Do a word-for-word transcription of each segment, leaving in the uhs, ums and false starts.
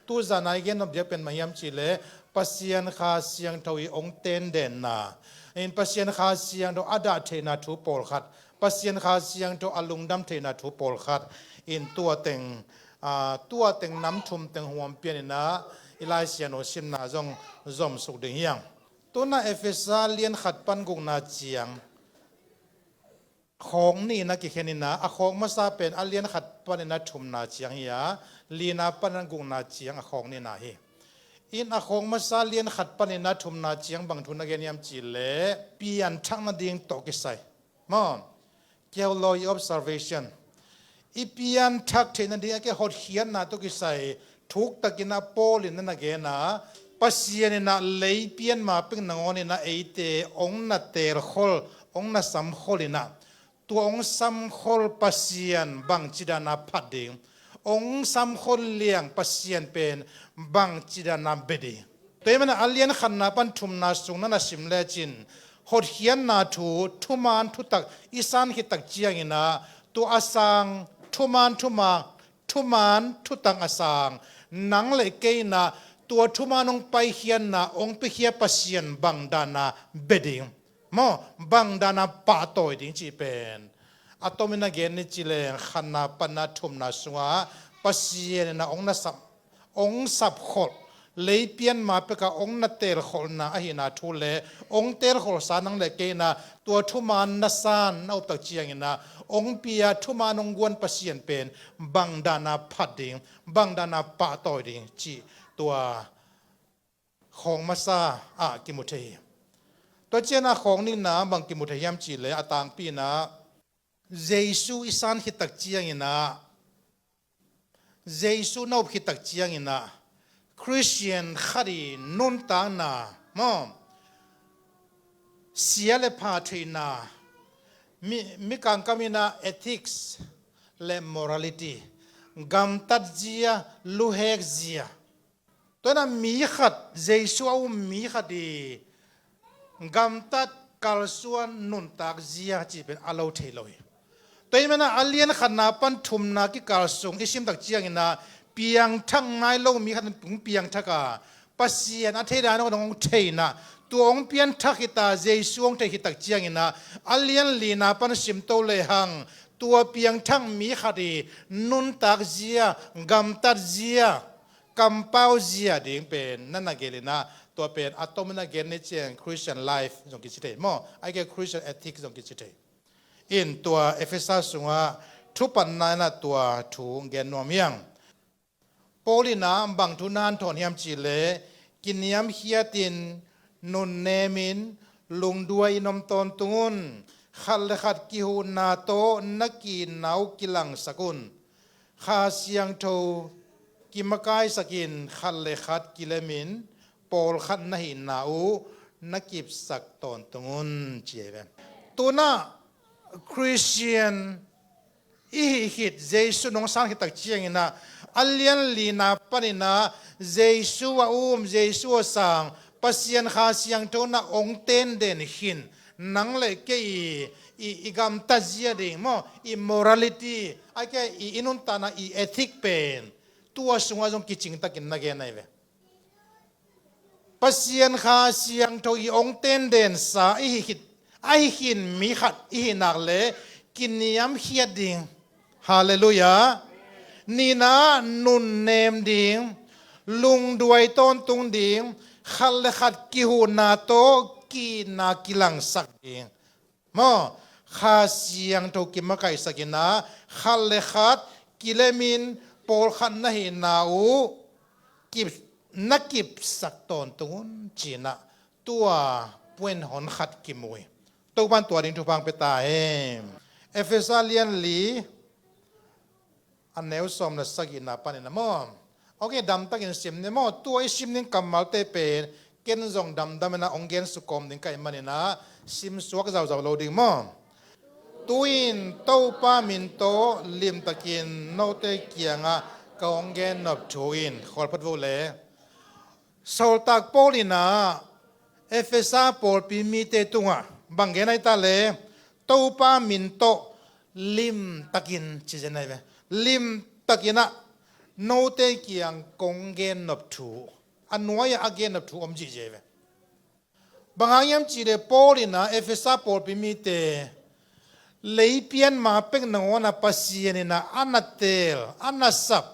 Tuzan a i gen nop diak pen bang hiam cih leh Pasian Kha Siangtho i hong tendenna in Pasian Kha Siangtho a dah theihna thu pawlkhat, Pasian Kha Siangtho a lungdam theihna thu pawlkhat in tua teng, aa, tua teng nam thum teng huam pian in ah i Lai Siangtho simna zong zomsuk ding hi hang. Tu-in ah Efesa lian khat pan gukna ciang khawng nih in ah kikhen in ah, a khawng masa pen a lian khat pan in ah thumna ciang hi a, lina pan in ah gukna ciang a khawng nihna hi. In a khawng masa lian khat pan in ah thumna ciang bang thu na gen hiam cih leh pianthak nading tawh kisai maw? Theology of salvation. I pianthak theih nading a kei hotkhiatna tawh kisai thuktakin ah Paul in na na gen a, Pasian in ah lei pian ma pek nangawn in ah eite hong na teelkhol, hong na samkhol in ah, tua hong samkhol Pasian bangci dan a phat ding, hong samkhol liang Pasian pen bangci dan a bia ding. Tua ahih manin a lian khatna pan thumna sung na na sim lecin hotkhiatna thu, thuman thutak i san khit tak ciangin ah tua a sang thuman thuman, thuman thutak a sang nang le kei in ah tua thuman hong paikhiatna hong piakhia Pasian bang dan a bia ding maw, bang dan a pahtawi ding cih pen a tomin a gen ni ci leng khatna pan ah thumna sungah Pasian in ah hong na sap, hong sapkholh, lei pian ma pek a hong na teelkholhna ahihna thu le hong teelkholhsa nang le kei in ah tua thuman na san na up tak ciangin ah hong pia thuman hong guan Pasian pen bang dan a phat ding, bang dan a pahtawi ding cih tua khawng masa ah kimu thei hi. Tua ciang a khawng nihna bang kimu thei hiam cih leh a tangpi in ah Jesu i san khit tak ciangin ah, Jesu na up khit tak ciangin ah Christian khat i nuntakna maw, sia le pha theihna, mi, mikangkam in ah ethics le morality, gamtat zia, luhek zia. Tua in ah mi khat, Jesu a um mi khat i gamtat, kalsuan, nuntak zia cih pen a lo thei lo hi. Tua ahih manin ah a lian khatna pan thumna kikal sung i sim tak ciangin ah piangthak nai lo mi khat in hong piangthak a, Pasian a thei dan hong thei in ah, tua hong piangthak khit a, Jesu hong thei khit tak ciangin ah a lian lina pan sim to lehang tua piangthak mi khat i nuntak zia, gamtat zia, kampau zia ding pen na na gen in ah, tua pen a tomin a gen ni ciang Christian life zong kici thei maw, ahih kei leh Christian ethics zong kici thei. In tua Efesa sungah thupatna in ah tua thu gen nuam hi hang. Paul in ah bang thu na hanthawn hiam cih leh, kiniamkhiat in, nunnem in, lungduai in om tawntung un. Khat le khat kihuhna tawh na ki-itna uh kilangsak un. Kha Siangtho kimakaisak in, khat le khat kilem in, pawlkhat na hihna uh na kipsak tawntung un, ci hi ve. Tu-in ah Christian i hih khit, Jesu nong san khit tak ciangin ah a lian lina panin ah Jesu a um, Jesu a sang, Pasian Kha Siangtho in ah hong tenden khin nang le kei i, i, i gamtat zia ding maw, i morality, ahih kei leh i, i nuntakna, i ethic pen tua sungah zong kicing takin na gen ahi ve. Pasian Kha Siangtho i hong tendensa i hih khit, ahi khin mi khat i hih nak leh kiniamkhiat ding. Halleluiah. Nihna, nunnem ding, lungduai tawntung ding, khat le khat kihuhna tawh ki-itna kilangsak ding. Maw, Kha Siangtho kimakaisak in ah, khat le khat kilem in, pawlkhat na hihna uh kip, na kipsak tawntung un, ci-in ah tua puan hon khat kimu hi. Topa'n tua ding thupha hong pia ta hen. Efesa lian li, a neu sawm le sagihna panin ah maw. Ok, damtakin sim ni maw. Tua i sim ding kammalte pen ken zong damdam in ah hong gen sukawm ding ka hih manin ah sim suak zauzau lo ding maw. Tu-in Topa min tawh limtakin note kiangah ka hong gen nop thu in, khawl phat vo le. Sawltak Paul in ah Efesa pawlpi mite tungah bang gen ahi ta le, Topa min tawh limtakin ci zen ahi ve. Limtakin ah, note kiang kong gennop thu, a nuai-ah a gennop thu om zihziah hi ve. Bang hang hiam cihleh Paul in ah Efesa pawlpi mite leipian ma pek nangawn ah Pasian in ah a na teel, a na sap,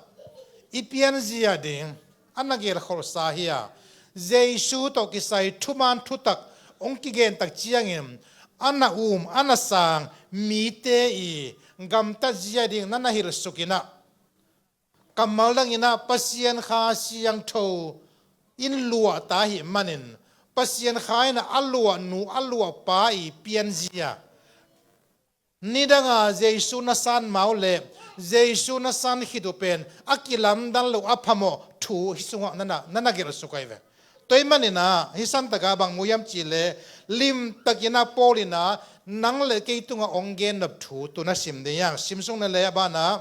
i pianzia ding a na gelkholhsa hi a, Jesu tawh kisai thuman thutak hong kigen tak ciangin a na um, a na sang mite i gamtatzia ding na na hilhsuk in ah, kammal dang in ah Pasian Kha Siangtho in luahta ahih manin, Pasian Kha in ah a luahnu, a luahpa i pianzia, nidanga Jesu na san ma uh leh Jesu na san khit uh pen a kilamdang lo, a phamawh thu hih sungah na na, na na gelhsuk ahi ve. Tua ahih manin ah hih santak ah bang mu hiam cihleh, limtakin ah Paul in ah nang le kei tungah hong gennop thu tu na sim ding hi hang. Sim sung ni leh, a banah,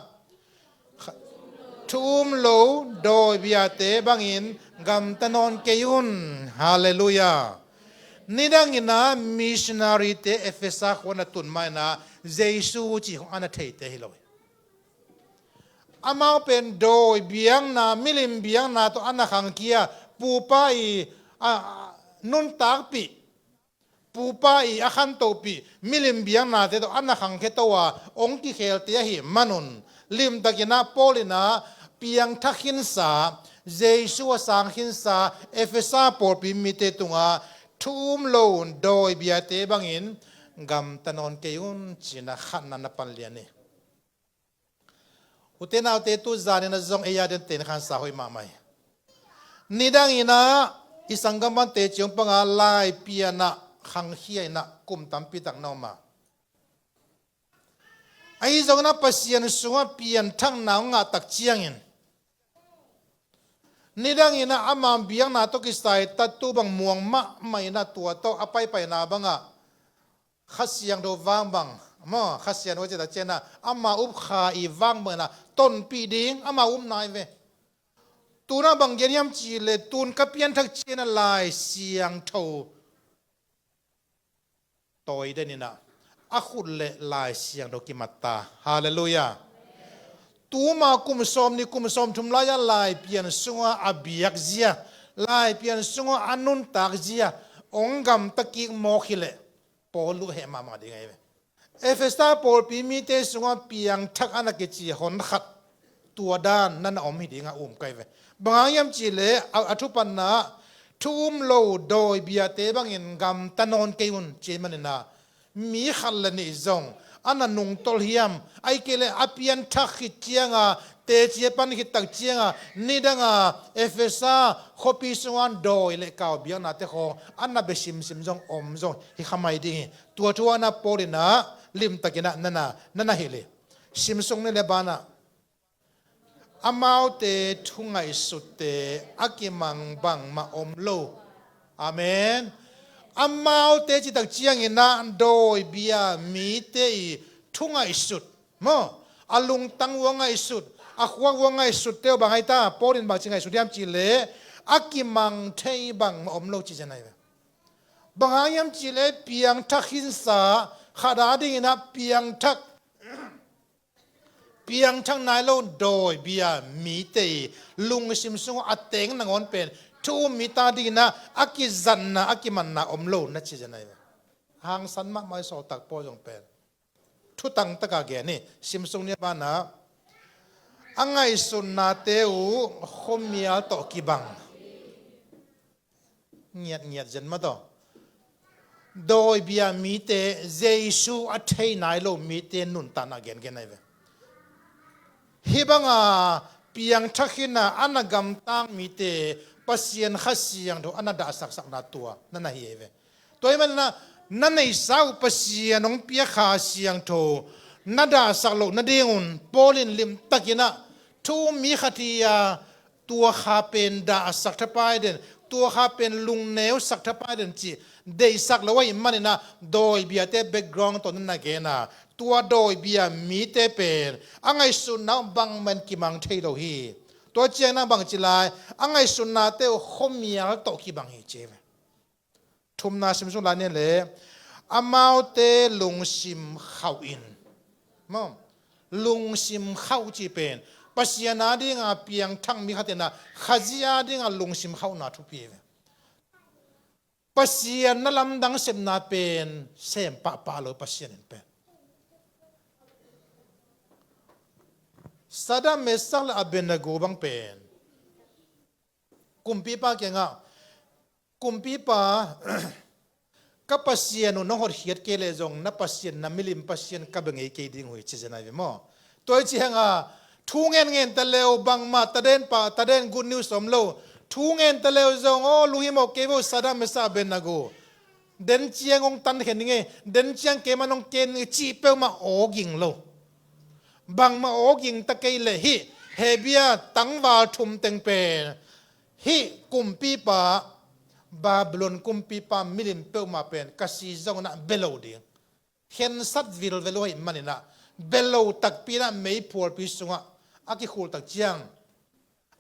thu um lo dawi biate bangin gamta nawn kei un. Halleluiah. Nidangin ah missionary-te Efesa khua na tun ma in ah Jesu cih khong a na theite hi lo hi. Amau pen dawi biakna, milim biakna tawh a na khangkhia, pupa i, a, nuntakpih, pupa i a khantohpih milim biaknate tawh a na khangkhia to a hong kikhelte ahih manun, limtakin ah Paul in ah piangthak khinsa, Jesu a sang khinsa Efesa pawlpi mite tungah thu um lo dawi biate bangin gamta nawn kei un, ci-in ah khatna na pan lian hi. Ute naute, tu zanin ah zong ei a dingin teh khansa hoih mahmah hi. Nidangin ah i sanggam bangte ciang panga Laipian ah khangkhia in ah kum tampi tak na om a, ahi zongin ah Pasian sungah pianthakna hong ngah tak ciangin, nidangin ah ama biakna tawh kisai tattu bang muang mahmah in ah tua tawh a paipaina bangah Kha Siangtho vangbang, maw, Kha Siangtho cih tak ciangin ah ama up Kha i vangbang in ah tonpih ding ama upna hi ve. Tu-in ah bang gen hiam cihleh, tu-in ka pianthak ciangin ah Lai Siangtho tawi den in ah a khut le Lai Siangtho kimat ta. Halleluiah. Tuma kum sawmnih, kum sawmthum lai-a Laipian sungah a biakzia, Laipian sungah a nuntakzia hong gamta kik mawk hileh, Paul uh heh mahmah ding ahi ve. Efesa pawlpi mite sungah piangthak a na kici hon khat, tua dan na na om hi dingah um ka hi ve. Bang hang hiam cihleh, a, a thupatna, thu um lo dawi biate bangin gamta nawn kei un, ci ahih manin ah, mi khat le nih zong a na nungtolh hiam, ahih kei leh a pianthak khit cianga, teci a pan khit tak cianga, nidanga Efesa khuapi sunga dawi le kau biaknate khawng a na bia simsim zong om zong hi kha mai ding hi. Tua thu ah na Paul in ah limtakin ah na na, na na hilh hi. Sim sung ni leh, a banah, amaute thu ngaihsutte a kimang bangmah om lo. Amen. Amaute cih tak ciangin ah dawi bia mite i thu ngaihsut, maw, a lungtang uh a ngaihsut, a khuak uh a ngaihsutte uh bang ahi ta, Paul in bangci ngaihsut hiam cihleh, a kimang thei bangmah om lo, ci zen ahi ve. Bang hang hiam cihleh, piangthak khinsa, khat a dingin ah piangthak, piangthak nai lo dawi bia mite i lungsim sungah a teng nangawn pen thu um mite a dingin ah a kizatna, a kimanna om lo, na ci zen ahi ve. Hangsan mahmah hi, sawltak Paul zong pen. Thutang taka gen hi. Sim sung ni, a banah, a ngaihsutnate uh khuamial tawh kibang. Ngiatngiat zen mah tawh. Dawi bia mite, Jesu a thei nai lo mite nuntakna gengen ahi ve. Hih banga piangthak khin a, a na gamtang mite Pasian Kha Siangtho a na dahsaksakna tua na na hi ahi ve. Tua ahih manin ah, na neihsa uh Pasian hong piak Kha Siangtho na dahsak loh nadingun Paul in limtakin ah, thu um mi khat hi a, tua kha pen dahsak thapai den, tua kha pen lungneusak thapai den cih deihsak lo ahih manin ah, dawi biate background tawh na na gen a, tua dawi bia mite pen a ngaihsutna uh bangmah in kimang thei lo hi. Tua ciangin ah bangci lai, a ngaihsutnate uh khuamial tawh kibang hi, ci hi ve. Thumna sim sung lai ni leh, amaute lungsim khauh in. Maw? Lungsim khauh cih pen Pasian a dinga piangthak mi khat in ah Khazih a dinga lungsim khauhna thupi ve. Pasian na lamdang sepna pen sem pahpah lo Pasian in pen. Sadrach, Mesak le Abednego bang pen kumpipa kiangah, kumpipa, ka Pasian uh nong hotkhiat kei leh zong na Pasian, na milim Pasian ka bia ngei kei ding uh hi, ci zen ai ve maw. Tua hi cianga thu ngen ngen ta leu, bangmah taden pa, taden good news om lo. Thu ngen ta leu zong, aw, lunghimawh kei vo, Sadrach, Mesak, Abednego. Den ciang hong tankhen ding e, den ciang keimah nong ken ding e, cih peuhmah awging lo. Bangmah awging ta kei leh hih Hebru tangval thum teng pen hih kumpipa, Babylon kumpipa milim peuhmah pen ka si zong in ah bia lo ding. Khensat vilvel uh ahih manin ah bia lo takpi in ah meiphualpi sungah a kikhul tak ciang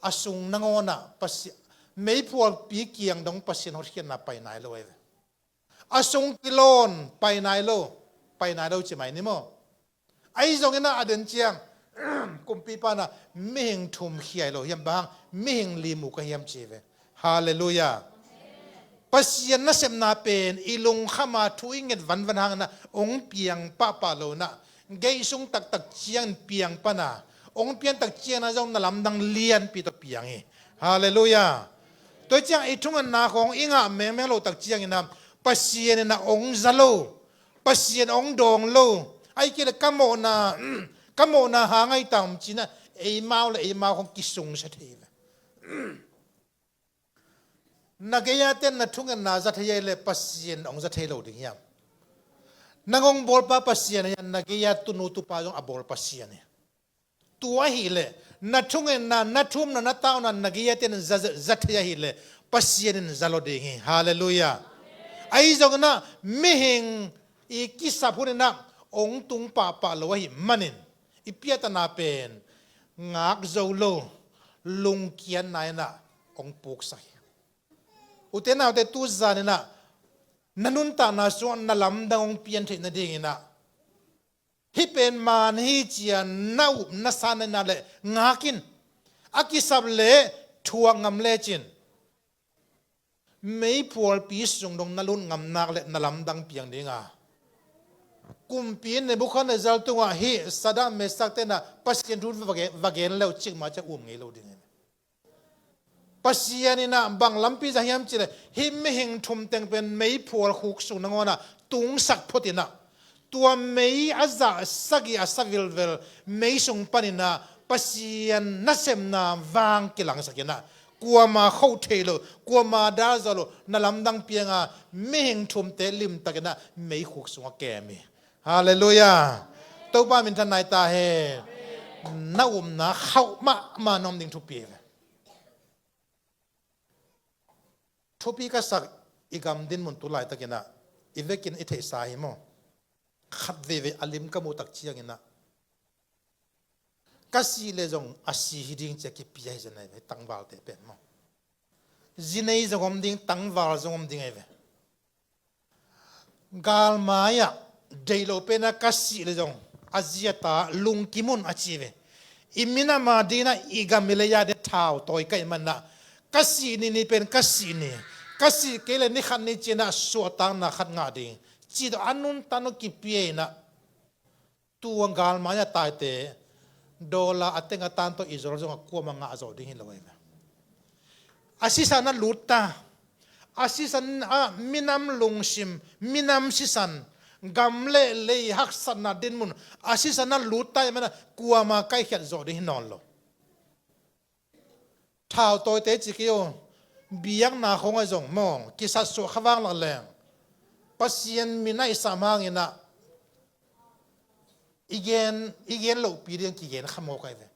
a sung nangawn ah Pasi-, meiphualpi kiang dong Pasian hotkhiatna pai nai lo ahi ve. A sung kilawn pai nai lo, pai nai lo ci mai ni maw. Ahi zongin ah a den ciang kumpipa in ah mihing thum khia hi lo hiam, bang hang, mihing li mu ka hiam ci ve. Halleluiah. Pasian nasepna pen i lungkham a thu i nget vanvan hangin ah hong piang pahpah lo in ah, gei sung taktak ciangin piang pan a, hong pian tak ciangin ah zong na lamdang lianpi tawh piang hi. Halleluiah. Tua ciang i thungetna khawng i ngah mengmeng lo tak ciangin ah Pasian in ah hong za lo, Pasian hong dawng lo, ahih kei leh ka mawhna, ka mawhna hang ahi ta om ci-in ah eimau le eimau khawng kisungsia thei ve. Na gei-a ten na thungetna za thei ahih leh Pasian hong za thei lo ding hiam? Nang hong bawlpa Pasian ahi a, na gei-a tunu tupa zong a bawl Pasian hi. Tua ahih leh na thungetna, na thumna, na tauna na gei-a ten za, za, za thei ahih leh Pasian in za lo ding hi. Halleluiah. Ahi zongin ah mihing i kisap hun in ah hong tung pahpah lo ahih manin i piatana pen ngak zo lo, lungkiatna in ah hong puksak hi. Ute naute, tu zan in ah na nuntakna sungah na lamdang hong pian theih nadingin ah hih pen man hi ci-a na up na san in ah leh ngak in, a kisap leh thuak ngam lecin meiphualpi sung dong na lut ngam nak leh na lamdang piang ding a, kumpi Nebukhadnezzar tungah hih Sadrach, Mesak ten ah Pasian thu va gen, va gen le uh cikmah ciang um ngei lo ding hi. Pasian in ah bang lampi zang hiam cih leh hih mihing thum teng pen meiphual khuk sung nangawn ah tungsak phot in ah, tua mei a zah sagih a sa vilvel mei sung panin ah Pasian nasepna vang kilangsak in ah, kuamah khoh thei lo, kuamah dal zo lo, na lamdang piang a, mihing thumte limtakin ah mei khuk sungah kem hi. Halleluiah. Topa minthan nai ta hen. Na upna khauh mahmah na om ding thupi hi ve. Thupi ka sak i gam dinmun tu laitakin ah i vekin i theihsa hi maw. Khat veivei a lim ka muh tak ciangin ah ka sih leh zong a si hi ding ci-a kipia hi zen ahi ve, tangvalte pen maw. Zi nei zong om ding, tangval zong om ding ahi ve. Galmai-ah deih lo pen ah ka sih leh zong a zi a ta lungkim un a ci ve. I minam a dingin ah, i gam i lei a dingin ah thau tawi ka hih manin ah ka sih ni ni pen ka sih ni, ka sih kei leh ni khat ni ciangin ah suahtakna khat ngah ding ci tawh a nuntak tawh kipia in ah, tua galmai-ah taite dollar a teng a tan tawh i zol zongah kuamah ngah zawh ding hi lo ahi ve. A sisan ah lut ta, a sisan ah minam lungsim, minam sisan, gam le lei haksatna dinmun a sisan ah lut ta ahih manin ah kuamah kaihkhiat zawh ding hi nawn lo. Thau tawite ci kei un, biakna khawng ah zong maw, kisatsuah kha vang lak leng Pasian min a i sam hangin ah i gen, i gen lohpi ding kigen kha mawk ahi ve.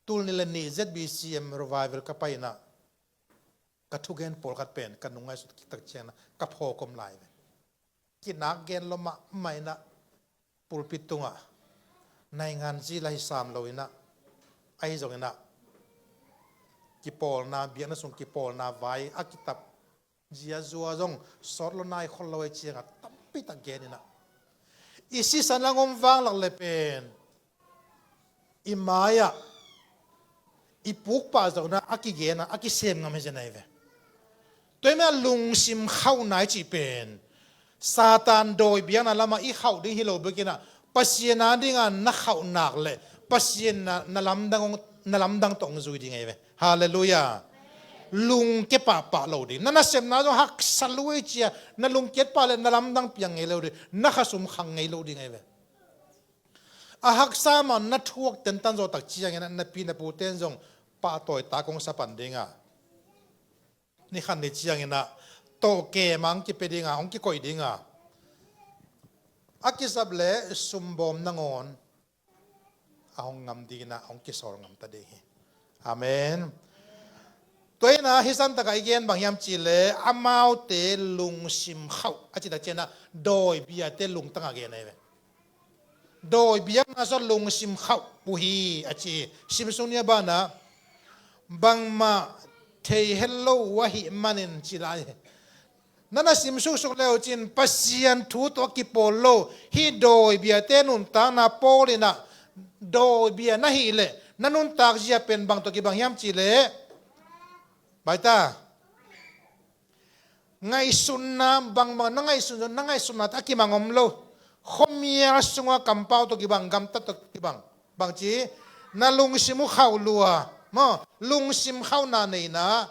Tul nih le nih Z B C M Revival ka pai in ah ka thugen pawlkhat pen ka nung ngaihsut kik tak ciangin ah ka phawk om lai ve. Kinak gen lua mahmah in ah pulpit tungah naingan zila hi sam lo in ah, ahi zongin ah kipawlna, biakna sung kipawlna vai a kitap zia zua zong sawt lo nai khol lo ahi ciangah tampi tak gen in ah, i sisan ah hong om vang lak leh pen i mai-ah i pukpah zongin a kigen a, a kisem ngam hi zen ahi ve. Tua ahih manin lungsim khauhna i cih pen Satan dawi biakna lamah i khauh ding hi lo bekin a, Pasian a dingin na khauh nak leh Pasian na, na lamdang hong, na lamdang tawh hong zui ding ahi ve. Halleluiah. Lungkia pahpah lo ding. Na nasepna zong haksa lua i ci a, na lungkiat pah leh na lamdang piang ngei lo ding, na khasum khang ngei lo ding ahi ve. A haksa mah na thuak tentan zawh tak ciangin a, na pi na pute in zong pahtawi tak hong sa pan ding a, ni khat ni ciangin a tawh kem a hong kipia ding a, hong kikoih ding a, a kisap leh sumbawm nangawn a hong ngam dingin a, hong kisawl ngam ta ding hi. Amen. Tua in a, hih zan takah i gen bang hiam cih leh, amaute lungsim khauh a cih tak ciangin a, dawi biate lungtang a gen ahi ve. Dawi biakna sung lungsim khauh uh hi a ci. Sim sung ni a, banah bangmah thei het lo uh ahih manin ci lai. Na na sim suksuk le uh cin, Pasian thu tawh a kipawl lo hih dawi biate nuntakna Paul in a, dawi bia na hih leh na nuntak zia pen bang tawh kibang hiam cih leh, baita, ngaihsutna, bangbang na ngaihsun, na ngaihsutna tawh a kibang om lo. Khuamial sunga kampau tawh kibang, gamtat tawh kibang. Bangci, na lungsim uh khauh lua maw, lungsim khauhna nei in a,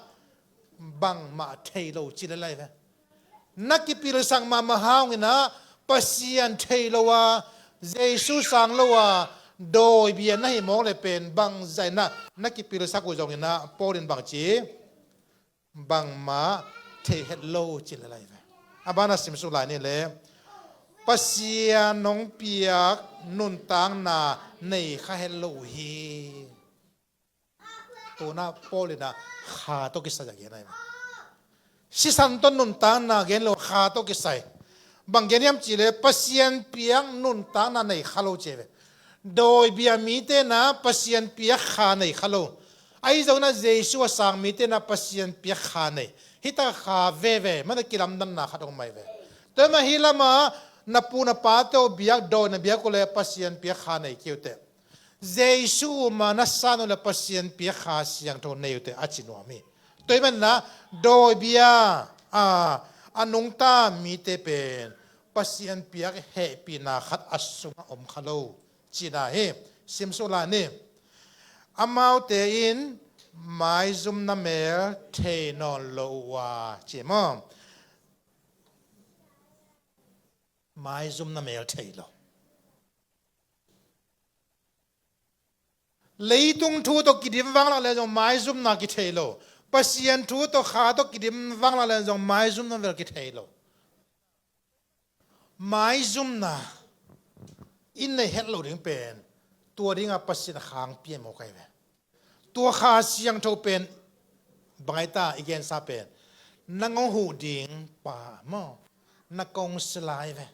bangmah thei lo ci le lai ve. Na kipilsak mahmah hang in a, Pasian thei lo a, Jesu sang lo a, dawi bia na hih mawk leh pen bangzah in a, na kipilsak uh zongin a, Paul in bangci, bangmah thei het lo ci le lai ve. A banah sim suk lai ni leh, Pasian hong piak nuntakna nei kha het lo uh hi. Tuna Paul in a kha tawh kisai a gen ahi ve. Sisan tawh nuntakna gen lo, kha tawh kisai. Bang gen hiam cih leh Pasian piak nuntakna nei kha lo ci ve. Dawi bia mite in a Pasian piak kha nei kha lo. Ahi zongin a Jesu a sang mite in a Pasian piak kha nei. Hih tak kha veve, mate kilamdanna khat om mai ve. Tua ahih manin hih lamah na pu na pate uh biak, dawi na biak uh leh Pasian piak kha nei kei uh teh. Jesu um a na san uh leh Pasian piak Kha Siangtho nei uh teh a ci nuam hi. Tua ahih manin a dawi bia a, a nungta mite pen Pasian piak hehpihna khat a sungah om kha lo cihna hi. Sim suk lai ni. Amaute in maizumna mel thei nawn lo uh a ci maw? Maizumna mel thei lo. Leitung thu tawh kidim vanglak leng zong maizumna kithei lo. Pasian thu tawh Kha tawh kidim vanglak leng zong maizumna mel kithei lo. Maizumna i nei het loh ding pen, tua dingin Pasian Kha hong pia mawk ahi ve. Tua Kha Siangtho pen bang ahi ta, i gensa pen, nang hong huh ding pa maw, na counselor ahi ve.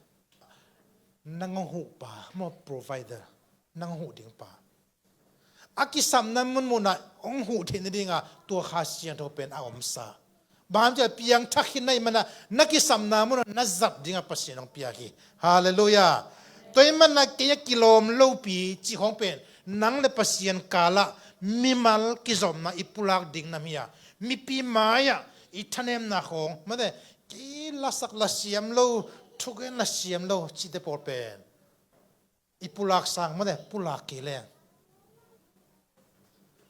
Nang hong huh pa maw, provider. Nang hong huh ding pa. A kisapna munmunah hong huh theih nadingin tua Kha Siangtho pen a omsa. Bang hang hiam cih leh piangthak hi na hih manin na kisapna munah na zat dingin Pasian hong piak hi. Halleluiah. Tua ahih manin kei a kilawm lopi cih khawng pen nang leh Pasian kalah mimal kizopna i pulak ding nam hi a, mipi mai-ah i thanemna khawng, mate, kei lasak lasiam lo, thugen lasiam lo cihte pawl pen i pulak sang, mate, pulak kei leng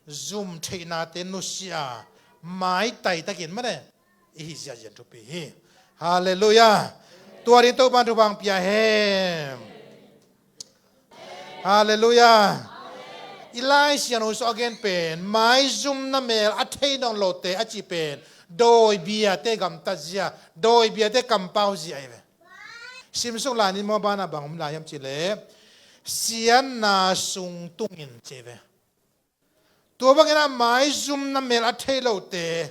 zum theihnate nusia a, maitai takin, mate, i hih ziahziah thupi hi. Halleluiah. Tua dingin Topa'n thupha hong pia hen. Halleluiah. I Lai Siangtho sungah a gen pen, maizumna mel a thei nawn lote a cih pen dawi biate gamtat zia, dawi biate kampau zia ahi ve. Sim suk lai ni maw, banah bang om lai hiam cih leh, siatna sung tung in ci ve. Tua bangin a maizumna mel a thei lote,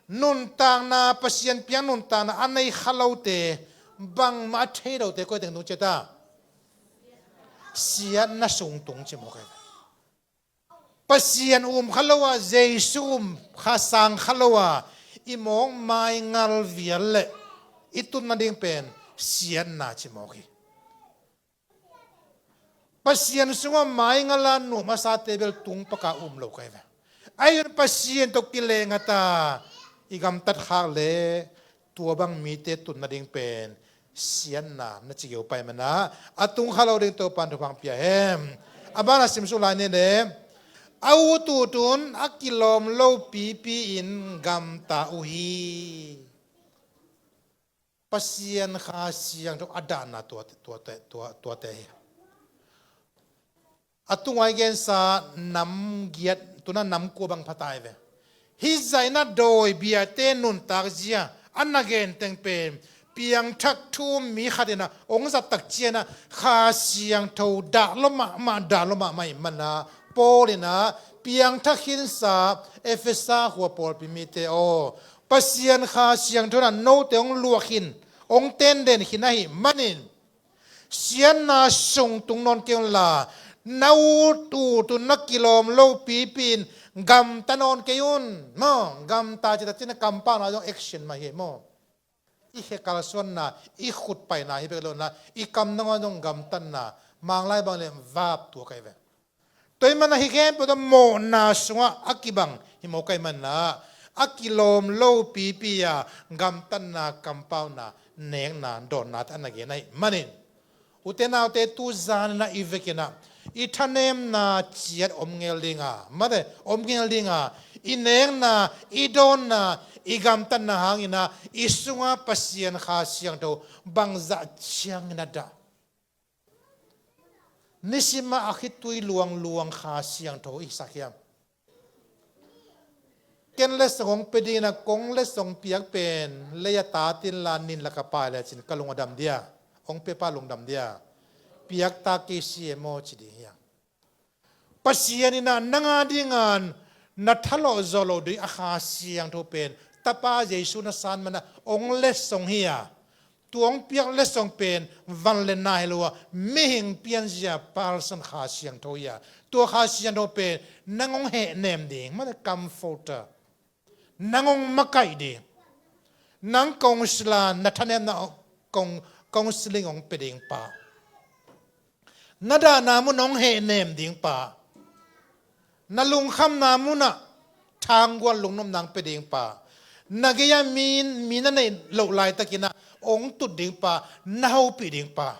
nuntakna, Pasian piak nuntakna a nei kha lote, bangmah a thei lote koi teng tung ci ta? Siatna sung tung ci mawk ahi ve. Pasian um kha lo a, Jesu um kha, sang kha lo a, i mawkmai ngal vial leh i tun nading pen siatna ci mawk hi. Pasian sungah maingal a nuam a sate bel tung paka um lo ka hi ve. Ahi zongin Pasian tawh kilehngata i gamtat khak leh tua bang mite tun nading pen siatna na ci geu pai mana a tung kha lo ding Topan thupha pia hen. A bana simsuk lai ni leh a utut un a kilawm lo pipi in gamta uh hi. Pasian Kha Siangtho a dahna tuate, tuate, tua, tuate hi. A tungah i gensa nam giat, tuna nam kua bang pha ta hi ve. Hih zah in a dawi biate nuntak zia a na gen teng pen piangthak thu-um mi khat in a hong zat tak ciangin a Kha Siangtho dah lua mahmah, dah lua mahmah ahih manin a Paul in a piangthak khinsa Efesa khua pawlpi mite aw, Pasian Kha Siangtho in a note hong luah khin, hong tenden khin ahih manin siatna sung tung nawn kei unla, na utut un na kilawm lo pipi in gamta nawn kei un. Maw, gamta ci tak ciangin a kampauna zong action mah hi maw. I khe kalsuanna, i khut paina hi bek lo-in a i kam dongah zong gamtatna, Manglai bang leh verb tua ka hi ve. Tua ahih manin a hih khempeuh tawh mawhna sungah a kibang hi mawk ahih manin a, a kilawm lo pipi a gamtatna, kampauna, nekna, dawnnate a na gen ahih manin, ute naute, tu zan in a i vekin a i thanemna ciat om ngel ding a, mate, om ngel ding a, i nekna, i dawnna, i gamtatna hangin a i sungah Pasian Kha Siangtho bangzah ciangin a dah. Nisim a a khitui luangluang Kha Siangtho i sak hiam? Ken letsong hong pia dingin a kong letsong piak pen lei a tat inla nin lak ah pai lecin ka lung a dam dia, hong piapa lungdam dia, piak ta kei si e maw ci ding hiam? Pasian in a nang a dingin na thalawh zawh loh ding a Kha Siangtho pen Tapa Jesu na san manin a hong letsong hi a, tua hong piak letsong pen van le na hi lo a, mihing pianzia, person Kha Siangtho hi a, tua Kha Siangtho pen nang hong hehnem ding, mate, comforter, nang hong makaih ding, nang counselor, na thanemna hong, counseling hong pia ding pa, na dahna mun hong hehnem ding pa, na lungkhamna munah thanggual lungnopna hong pia ding pa, na gei-ah mi, mi na neih loh laitakin a hong tut ding pa, na hopih ding pa,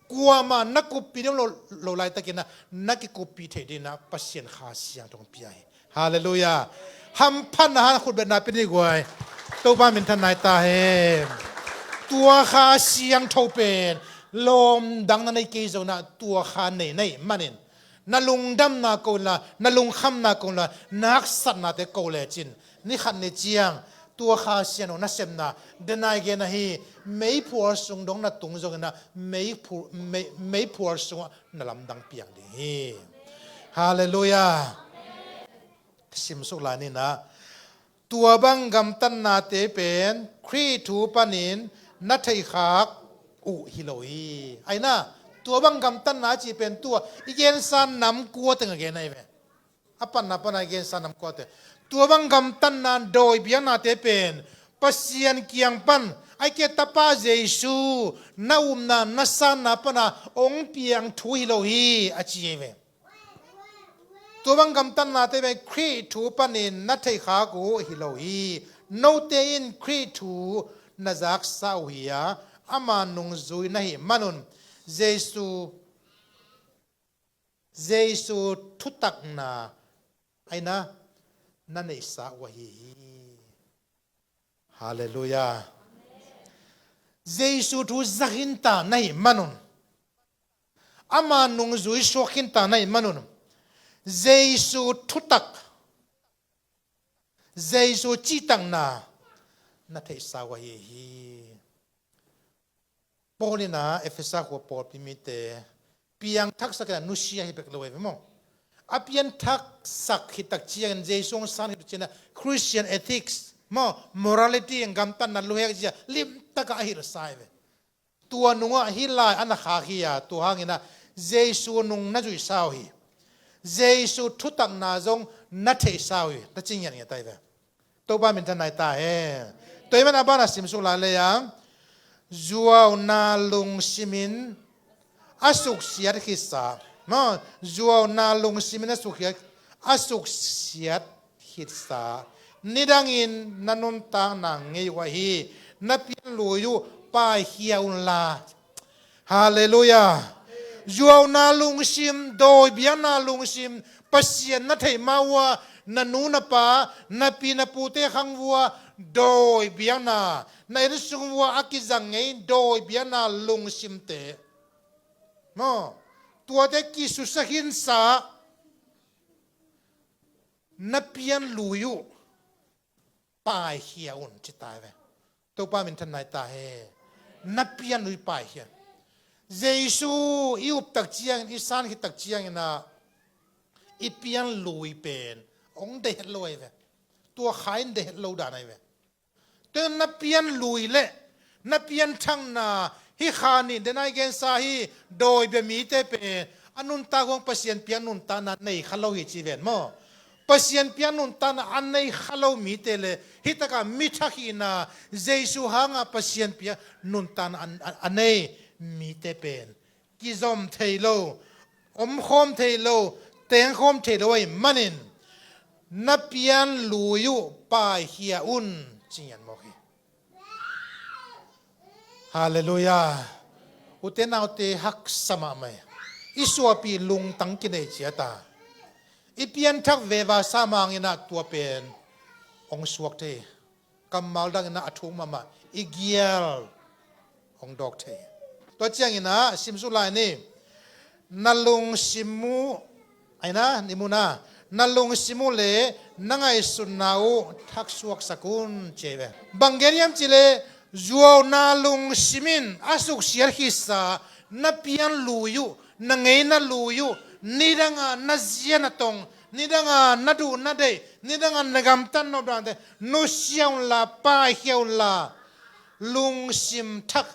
kuamah na kuppih ding om loh, loh laitakin a na kikuppih theih dingin a Pasian Kha Siangtho hong pia hi. Halleluiah. Hamphatna hang khutbetna pia ni guai. Topa minthan nai ta hen. Tua Kha Siangtho pen lawm dang na nei kei zongin a tua Kha nei na hih manin, na lungdamna ko inla, na lungkhamna ko inla, na haksatnate ko lecin, ni khat ni ciang tua Kha Siangtho nasepna, denai gen ahi, meiphual sung dong na tung zongin a meiphu-, mei-, meiphual sungah na lamdang piang ding hi. Halleluiah. Simsuk lai ni in a, tua bang gamtatnate pen Khrih thu panin na theihkhak uh hi lo hi. Ahi na, tua bang gamtatna cih pen tua i gensa nam kua teng a gen ahi ve. A panna pana i gensa nam kua teng. Tua bang gamtatna, dawi biaknate pen Pasian kiang pan, ahih kei leh Tapa Jesu na upna, na sanna pana hong piang thu hi lo hi a ci ahi ve. Tua bang gamtatnate pen Khrih thu panin na theihkhak uh hi lo hi. Note in Khrih thu na zaksa uh hi a, ama nungzui na hih manun Jesu, Jesu thutakna ahi na, na neihsa uh ahi hi. Halleluiah. Jesu thu za khinta na hih manun, ama nungzui suak khinta na hih manun, Jesu thutak, Jesu cihtakna na theihsa uh ahi hi. Paul in a Efesa khua pawlpi mite piangthaksak in a nusia hi bek lo ahi ve maw. A pianthaksak khit tak ciangin, Jesu hong san khit tak ciangin a Christian ethics maw, morality, gamtatna luhek zia limtak a hilhsa hi ve. Tua nungah hih lai a na khak hi a, tua hangin a Jesu nung na zuihsa uh hi. Jesu thutakna zong na theihsa uh hi, na ci ngiatngiat ahi ve. Topa minthan nai ta hen. Tua ahih manin a bana simsuk lai lei-a, zuauna lungsimin a suksiat khitsa Maw, zuauna lungsim in a suksiat, a suksiat khitsa nidangin na nuntakna ngei uh ahi, na pian lui uh paikhia unla. Halleluiah. Zuauna lungsim, dawi biakna lungsim, Pasian na theih ma uh a, na nu na pa, na pi na pute khang uh a, dawi biakna, na innsung uh a a kizang ngei dawi biakna lungsimte, maw, tuate kisusia khinsa, na pian lui uh paikhia un, ci ta hi ve. Topa minthanna hi ta hen. Na pian lui paikhia. Jesu i up tak ciangin, i san khit tak ciangin ah, i pian lui pen hong deih het lo ahi ve. Tua kha in deih het lo dan ahi ve. Tua na pian lui le na pianthakna, hih kha nih, den a i gensa hi, dawibia mite pen a nuntak uh hang Pasian piak nuntakna nei kha lo hi ci ven maw. Pasian piak nuntakna a nei kha lo mite le hih takah mi thak hihna, Jesu hangah Pasian piak nuntakna a, a, a nei mite pen kizom thei lo, omkhawm thei lo, tengkhawm thei lo ahih manin, na pian lui uh paikhia un, ci ngian mawk hi. Halleluiah. Ute naute, haksa mahmah hi. I suahpih lungtang kinei ciat a, i pianthak veva sa mangin ah tua pen hong suak thei. Kammal dangin ah a thuk mahmah, i gial hong dawk thei. Tua ciangin ah simsuk lai ni. Na lungsim uh, aina, ni muna, na lungsim uh le na ngaihsutna uh thaksuaksak un, ci hi ve. Bang gen hiam cih leh, zuauna lungsim in a suksiat khitsa na pian lui uh, na ngeina lui uh, nidanga na zia na tong, nidanga na duh na deih, nidanga na gamtat nop dante nusia unla, paikhia unla, lungsim thak,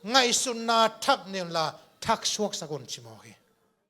ngaihsutna thak nei unla, thaksuaksak un, ci mawk hi.